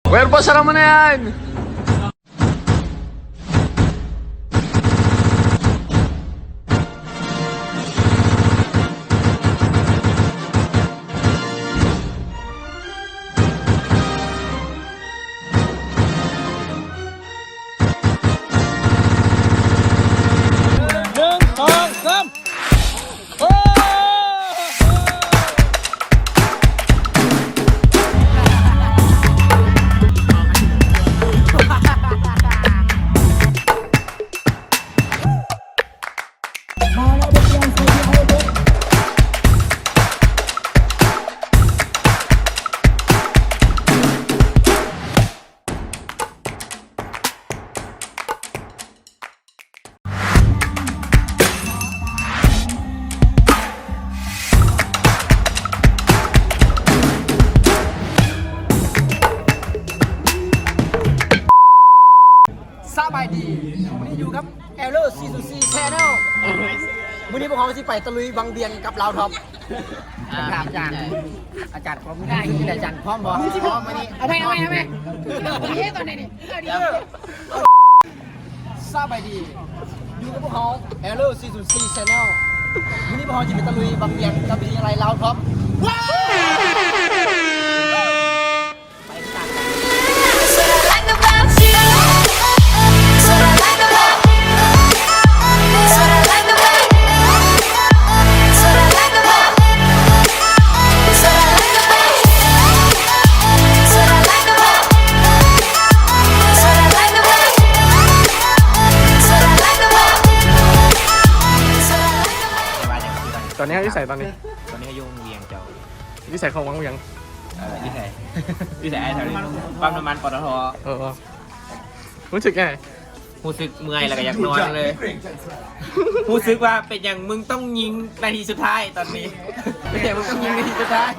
Where ba sila manayan? ສະບາຍດີ ມື້ນີ້ຢູ່ກັບ Error ສີ່ສູນສີ່ Channel ມື້ນີ້ພວກເຮົາຊິໄປຕະລຸຍວັງວຽງກັບລາວທັອບ ອ່າ ຖາມອາຈານ ອາຈານ ອາຈານພ້ອມ ອາຈານພ້ອມບໍ່? ພ້ອມມື້ນີ້ ເອົາໃໝ່ ເອົາໃໝ່ ເອົາໃໝ່ ເອີ ຕອນນີ້ນີ້ ສະບາຍດີ ຢູ່ກັບພວກເຮົາ Error ສີ່ສູນສີ່ Channel ມື້ນີ້ພວກເຮົາຊິໄປຕະລຸຍວັງວຽງກັບວິທະຍາໄລລາວທັອບ ຕອນນີ້ເຮົາຢູ່ໃສຕອນນີ້? ຕອນນີ້ເຮົາຢູ່ວຽງເຈົ້າ. ຢູ່ໃສຂອງວັງວຽງ? ເອີ ຢູ່ໃສ ຢູ່ໃສອ້າຍ ແຖວນີ້ ປ້ຳນ້ຳມັນ ປຕທ. ເອີ ເອີ ຮູ້ສຶກໄງ? ຮູ້ສຶກເມື່ອຍ ແລ້ວກໍຢາກນອນເລີຍ ຮູ້ສຶກວ່າເປັນຫຍັງມຶງຕ້ອງຍິງນາທີສຸດທ້າຍຕອນນີ້ ເປັນຫຍັງມຶງຕ້ອງຍິງນາທີສຸດທ້າຍ.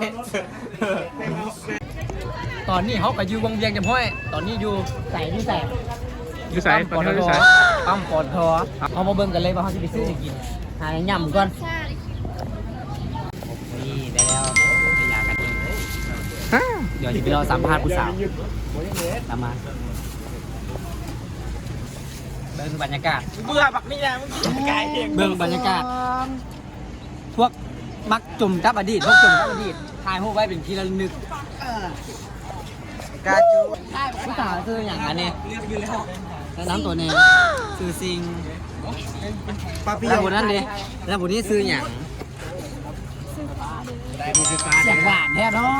ຕອນນີ້ເຮົາກໍຢູ່ວັງວຽງຮຽບຮ້ອຍ ຕອນນີ້ຢູ່ໃສ? ຢູ່ໃສ? ຢູ່ໃສ? ປ້ຳ ຕອນນີ້ເຮົາຢູ່ໃສ? ປຕທ ປ້ຳ ປຕທ ເຮົາມາເບິ່ງກັນເລີຍວ່າເຮົາຊິໄປຊື້ຫຍັງກິນ ຫາຫຍັງຫຍ້ຳກ່ອນ. ນີ້ໄດ້ແລ້ວ ໄດ້ຢາກັນກິນ ດຽວຊິໄປລໍສຳພາດຜູ້ສາວ ຕາມມາ ເບິ່ງບັນຍາກາດ ເບື່ອບັກນີ້ແຫຼະ ມຶງກິນໄກ່ເອງ ເບິ່ງບັນຍາກາດ ພວກມັກຈົ່ມກັບອະດີດ ພວກຈົ່ມກັບອະດີດ ຖ່າຍຮູບໄວ້ເປັນທີ່ລະນຶກ. ກາຈູ ຜູ້ສາວຊື່ຫຍັງອັນນີ້? ແນະນຳຕົວແດ່ ຊື່ຊິງ ປາປິໂຍ ແລ້ວຜູ້ນັ້ນເດ? ແລ້ວຜູ້ນີ້ຊື່ຫຍັງ? ສຽງຫວານແທ້ເນາະ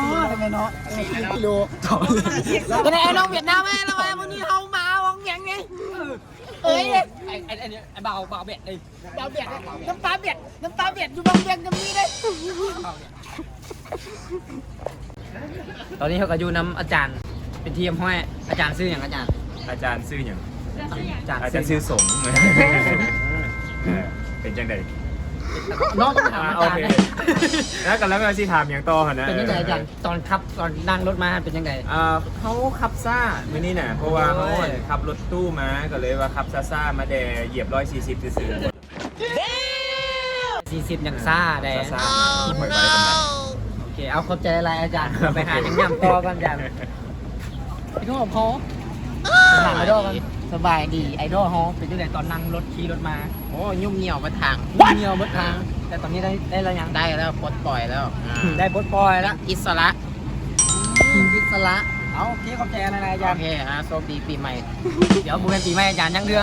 ແມ່ນເນາະ ກິໂລ ແຕ່ໄອ້ນ້ອງຫວຽດນາມ ແມ່ນລະວ່າມື້ນີ້ເຮົາມາວັງວຽງນີ້ ເອີຍ ໄອ້ ໄອ້ ໄອ້ບ່າວ ບ່າວແບດເອີຍ ບ່າວແບດ ນ້ຳຕາແບດ ນ້ຳຕາແບດຢູ່ວັງວຽງກໍມີເດ້. ຕອນນີ້ເຮົາກໍຢູ່ນຳອາຈານເປັນທີ່ຮຽບຮ້ອຍ ອາຈານຊື່ຫຍັງອາຈານ? ອາຈານຊື່ຫຍັງ? ອາຈານ ອາຈານຊື່ສົມ ເອີ ເປັນຈັ່ງໃດ? ນ້ອງຕ້ອງຖາມອາຈານ ໂອເຄ ແລ້ວກໍ ແລ້ວກໍຊິຖາມຫຍັງຕໍ່ຫັ້ນນະ? ເປັນຈັ່ງໃດອາຈານ ຕອນຂັບ ຕອນນັ່ງລົດມາເປັນຈັ່ງໃດ? ເອີ ເຮົາຂັບຊ້າມື້ນີ້ນະ ເພາະວ່າເຮົາ ໂອ້ຍ ຂັບລົດຕູ້ມາ ກໍເລີຍວ່າຂັບຊ້າໆ ມາແດ່ ຢຽບຮ້ອຍສີ່ສິບຊື່ໆ. ສີ່ສິບຍັງຊ້າແດ່ ຊ້າໆ ບໍ່ຄ່ອຍໄວປານໃດ. ໂອເຄ ເອົາ ຂອບໃຈຫຼາຍອາຈານ ໄປຫາຫຍັງຫຍ້ຳຕໍ່ກ່ອນອາຈານ. ໄອດອລເຮົາ ຖາມໄອດອລກ່ອນ ສະບາຍດີ ສະບາຍດີ ໄອດອລເຮົາ ເປັນຈັ່ງໃດຕອນນັ່ງລົດຂີ່ລົດມາ? ໂອ້ ຫຍຸ້ງຫຍ່ຽວເບິດທາງ ຫຍຸ້ງຫຍ່ຽວເບິດທາງ ແຕ່ຕອນນີ້ໄດ້ ໄດ້ແລ້ວຍັງ? ໄດ້ແລ້ວ ປົດປ່ອຍແລ້ວ ອ່າ ໄດ້ປົດປ່ອຍແລ້ວ ອິດສະຫຼະ ອິດສະຫຼະ. ເອົາ ໂອເຄ ຂອບໃຈຫຼາຍໆອາຈານ. ໂອເຄ ອ່າ ໂຊກດີປີໃໝ່. ດຽວບໍ່ແມ່ນປີໃໝ່ອາຈານ ຍັງເທື່ອ.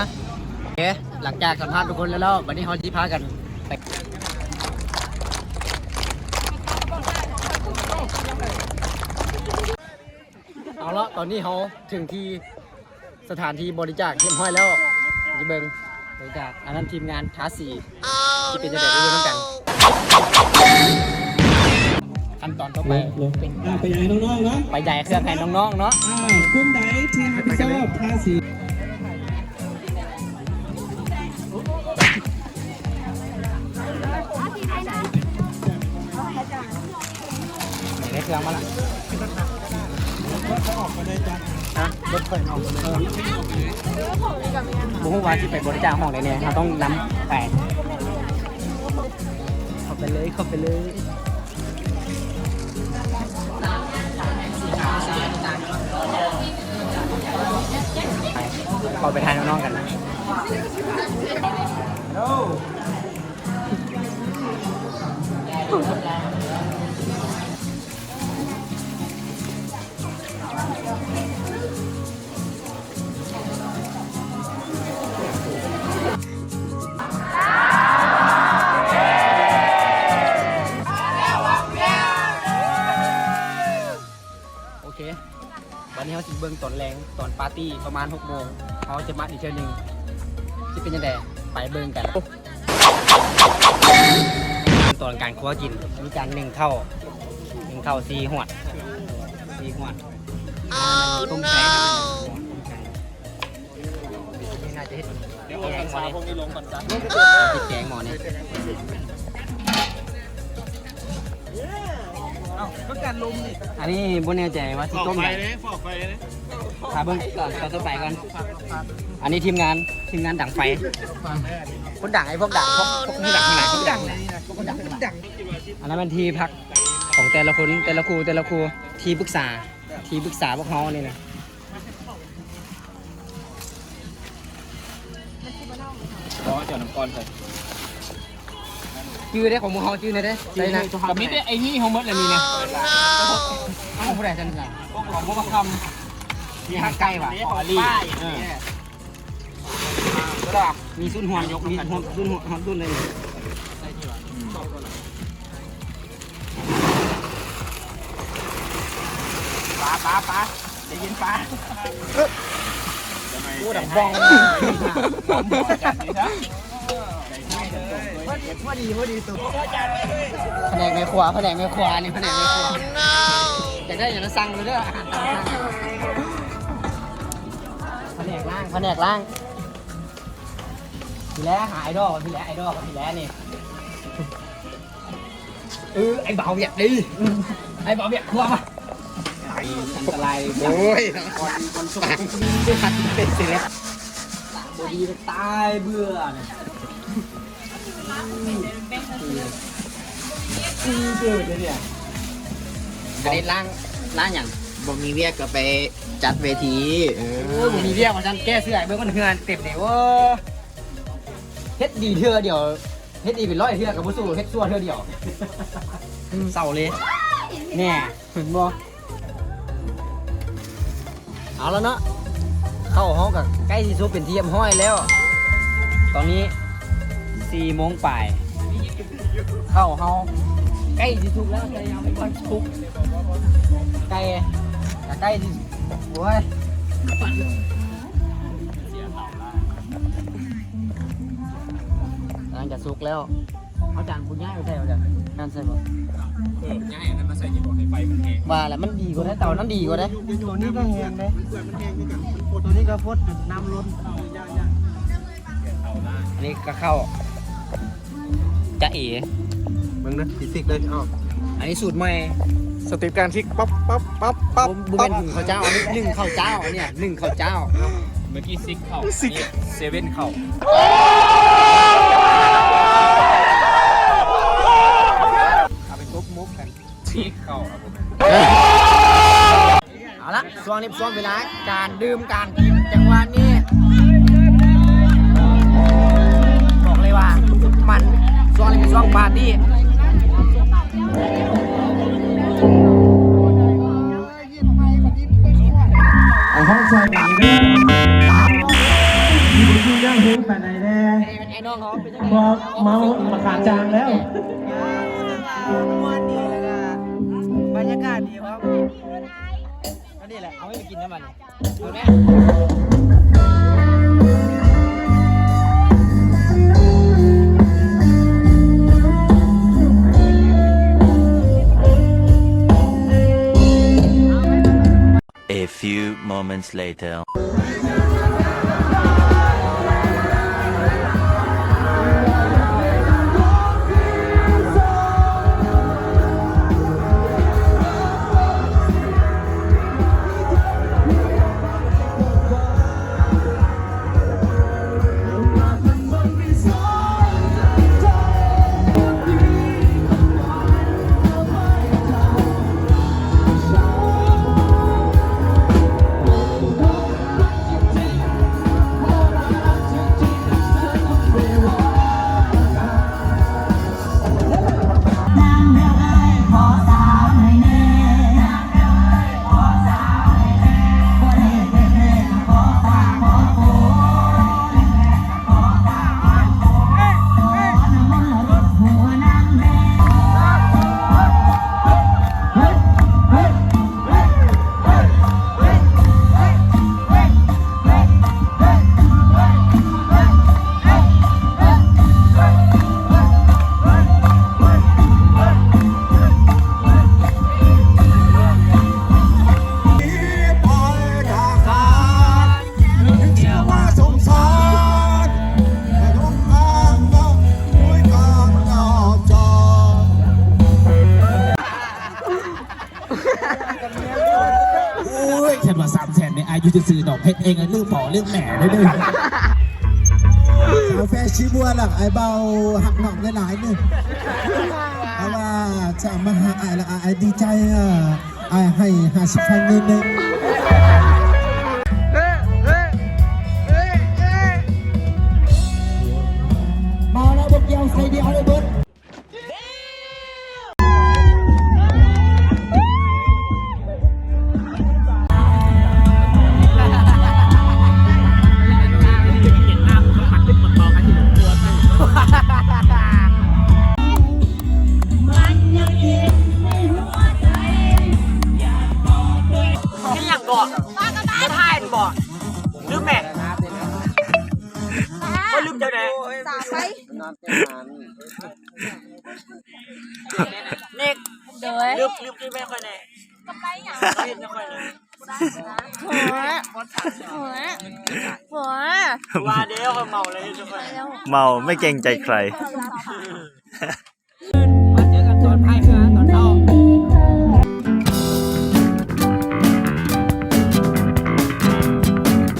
ໂອເຄ ຫຼັງຈາກສຳພາດທຸກຄົນແລ້ວ ບັດນີ້ເຮົາຊິພາກັນໄປ ເອົາລະ ຕອນນີ້ເຮົາເຖິງທີ່ສະຖານທີ່ບໍລິຈາກຮຽບຮ້ອຍແລ້ວ ຊິເບິ່ງບໍລິຈາກ ອັນນັ້ນທີມງານທາສີ ຊິເປັນຈັ່ງໃດໄປເບິ່ງນຳກັນ. ຂັ້ນຕອນຕໍ່ໄປ ເປັນ ອ່າ ໄປຢາຍນ້ອງໆເນາະ ໄປຢາຍເຄື່ອງໃຫ້ນ້ອງໆເນາະ. ອ່າ ກຸ່ມໃດທີ່ຮັບຜິດຊອບທາສີ? ໄດ້ເຄື່ອງມາລະ ຮະ ລົດໄຟອອກ ບໍ່ຮູ້ວ່າຊິໄປບໍລິຈາກຫ້ອງໃດແດ່ ເຮົາຕ້ອງນຳໄປ. ເຂົ້າໄປເລີຍ ເຂົ້າໄປເລີຍ. ເຮົາໄປຖ່າຍນ້ອງໆກັນ. ໂອເຄ ບັດນີ້ເຮົາຊິເບິ່ງຕອນແລງ ຕອນປາຕີ້ປະມານຫົກໂມງ ເຮົາຈະມາອີກເທື່ອໜຶ່ງ ຊິເປັນຈັ່ງໃດ ໄປເບິ່ງກັນ. ຕອນການຄົວກິນ ມີການໜຶ້ງເຂົ້າ ໜຶ້ງເຂົ້າສີ່ຫວດ ສີ່ຫວດ ຕົ້ມໄກ່ ຕົ້ມໄກ່. ນີ້ໜ້າຈະເຮັດແກງໝໍ້ນີ້ ເຮັດແກງໝໍ້ນີ້. ເອົ້າ ກໍການລົມນີ້ ອັນນີ້ບໍ່ແນ່ໃຈວ່າຊິຕົ້ມຫຍັງ ຖ້າເບິ່ງຕອນຕໍ່ໄປກ່ອນ. ອັນນີ້ທີມງານ ທີມງານດັງໄຟ ຄົນດັງ ໄອ້ພວກດັງ ພວກ ພວກນີ້ດັງຂະໜາດ ຄົນດັງ ຄົນດັງ ອັນນັ້ນມັນທີ່ພັກຂອງແຕ່ລະຄົນ ແຕ່ລະຄູ່ ແຕ່ລະຄູ່ ທີ່ປຶກສາ ທີ່ປຶກສາພວກເຮົານີ້ນະ. ບໍ່ເຈົ້ານ້ຳກ້ອນໃສ່ ຈື່ໄດ້ຂອງໝູ່ເຮົາຈື່ໄດ້ເດ້ ໃສ່ນະ ກໍມີແຕ່ໄອ້ນີ້ເຮົາໝົດແລ້ວນີ້ນະ. ເອົາຜູ້ໃດຊັ້ນນະ ຂອງບໍ່ປະຄຳ ມີຮັກໄກ່ຫວາ ເອີ ມີຊຸດຮວມ ມີຊຸດຮວມ ຊຸດຮວມ ຮອດລຸ້ນເລີຍ. ປາ ປາ ປາ ໃຈເຢັນປາ. ໂອ້ ດັງບອງ ພໍດີ ພໍດີຕຸ ພະແນກແມ່ຄົວ ພະແນກແມ່ຄົວ ອັນນີ້ພະແນກແມ່ຄົວ. ຢາກໄດ້ຫຍັງລະສັ່ງເລີຍເດີ ອາຫານຕາມສັ່ງ. ພະແນກລ້າງ ພະແນກລ້າງ. ພີ້ແຫຼະ ຫາໄອດອລ ພີ້ແຫຼະ ໄອດອລ ພີ້ແຫຼະນີ້. ເອີ ໄອ້ບ່າວຫວຽດເດ້ ໄອ້ບ່າວຫວຽດ ຄົວມາ. ອັນຕະລາຍ ໂອ້ຍ ກ່ອນ ກ່ອນສົກ ມີໄດ້ຕັດເປັນເສຍແລ້ວ ບໍ່ດີຕາຍເບື່ອ. ຄືເກີດເລີຍເດຍ ອັນນີ້ລ້າງ ລ້າງຫຍັງ? ບໍ່ມີວຽກກໍໄປຈັດເວທີ. ເອີ ເອີ ບໍ່ມີວຽກວ່າຊັ້ນ ແກ້ເສື້ອໃຫ້ເບິ່ງ ມັນເຫື່ອເຕັມເດ. ໂອ້ ເຮັດດີເທື່ອດຽວ ເຮັດດີເປັນຮ້ອຍເທື່ອກໍບໍ່ສູ້ເຮັດຊົ່ວເທື່ອດຽວ. ເຊົາເລີຍ ແນ່ ເຫັນບໍ່? ເອົາລະເນາະ ເຂົ້າເຮົາກໍໃກ້ຊິສຸກເປັນທີ່ຮຽບຮ້ອຍແລ້ວ. ຕອນນີ້ສີ່ໂມງປາຍ ເຂົ້າເຮົາໃກ້ຊິສຸກແລ້ວ ແຕ່ຍັງບໍ່ທັນສຸກ. ໄກ່ກໍໃກ້ຊິ ໂອ້ຍ ກຳລັງຈະສຸກແລ້ວ. ເອົາຈານກູຍ້າຍໄປໃສ່ ເອົາຈານນັ້ນໃສ່ບໍ່? ເອີ ຍ້າຍອັນນັ້ນມາໃສ່ນີ້ບໍ່ ໃຫ້ໄຟມັນແຮງ. ວ່າແລ້ວ ມັນດີກວ່າເດ້ ເຕົານັ້ນດີກວ່າເດ້. ໂຕນີ້ກໍແຮງເດ້ ມັນເປືອຍ ມັນແຮງຄືກັນ ມັນຟົດ ໂຕນີ້ກໍຟົດ ນ້ຳລົ້ນ. ອັນນີ້ກໍເຂົ້າ ຈະເອ ເບິ່ງເດີ ຊິຊິກເລີຍ. ເອົາ ອັນນີ້ສູດໃໝ່ ສະເຕັບການຊິກ ປັບ ປັບ ປັບ ປັບ ບໍ່ ບໍ່ແມ່ນ ປັບ ໜຶ້ງເຂົ້າເຈົ້າ ອັນນີ້ໜຶ້ງເຂົ້າເຈົ້າ ອັນນີ້ໜຶ້ງເຂົ້າເຈົ້າ. ເມື່ອກີ້ຊິກເຂົ້າ ຊິກ ອັນນີ້ເຊເວັນເຂົ້າ. ເອົາໄປຕົບມຸກກັນ ຊິກເຂົ້າ ເອົາລະ ຊ່ວງນີ້ຊ່ວງເວລາການດື່ມການກິນ ຈັງຫວະນີ້ບອກເລີຍວ່າມັນ ຊ່ວງນີ້ເປັນຊ່ວງປາຕີ້. ເອົາຫ້ອງໃສ່ກັນເດີ ຢູ່ບໍ່ຢູ່ແນວເຮັງປານໃດແດ່ ເພາະເມົາມາຂາຈາງແລ້ວ. ມ່ວນດີ ແລ້ວກະບັນຍາກາດດີພ້ອມ. ອັນນີ້ແຫຼະ ເອົາໄວ້ໄປກິນນຳມັນ. A few moments later. ເ ແຖມໃນອາຍຸຊື່ໆດອກ ເຮັດເອງລະລືມພໍ່ລືມແມ່ເດີ. ກາແຟຊີບົວລະ ອ້າຍເບົາຮັກນ້ອງຫຼາຍໆເດີ. ເພາະວ່າຈະມາຫາອ້າຍລະ ອ້າຍດີໃຈ ອ້າຍໃຫ້ຫ້າສິບພັນເງິນເດີ. ເມົາແລ້ວບໍ່ກ່ຽວ ໃສ່ເດວເລີຍເບີດ. ເຮັດຫຍັງເກາະ? ຈະຖ່າຍບໍ່? ລືມແໝ່. ບໍ່ລືມຈັ່ງໃດ? ສາໄປ. ເນັກ ໂດຍ ລືມ ລືມ ລືມແມ່ຂ້ອຍແດ່. ກຳໄລຫຍັງ? ເຮັດແມ່ຂ້ອຍແດ່. ໂຫ ໂຫ ໂຫ ວ່າແລ້ວຂ້ອຍເມົາແລ້ວ ເຮັດແມ່ຂ້ອຍ. ເມົາ ໄມ່ເກງໃຈໃຄ.